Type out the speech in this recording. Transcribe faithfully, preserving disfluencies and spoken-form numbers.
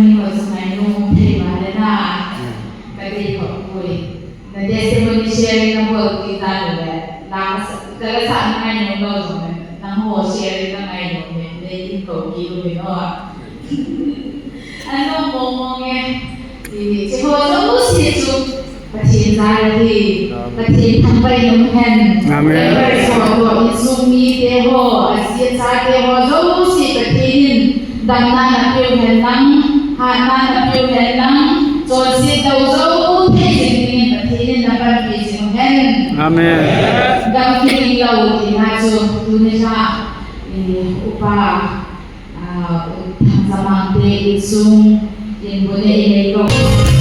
Nangho chu ngainu thei vale na. Ka dei khop poi. Na testimony sharing na bol ti ta le. La ka sa, ka la sa na ngainu lou jong le. Nangho sharing na ngainu le. Nei in ko ki u le no. Ano mo mo nge. Ti, ti ho jouse chu. Pathen jal ahi, Pathen thangvah in um hen. Amen. Neighbors ho toh, insung mite ho, aji acha te ho, jouse Pathen in damna napeu hen lang, hatna napeu hen lang, chonset lou jou thei jing dingin Pathen in napanpi jing u hen. Amen. Dam kiding lou tina chu, tuni cha, eh, upa, ah, Thangchamang te insung, in bu ne in nei lou.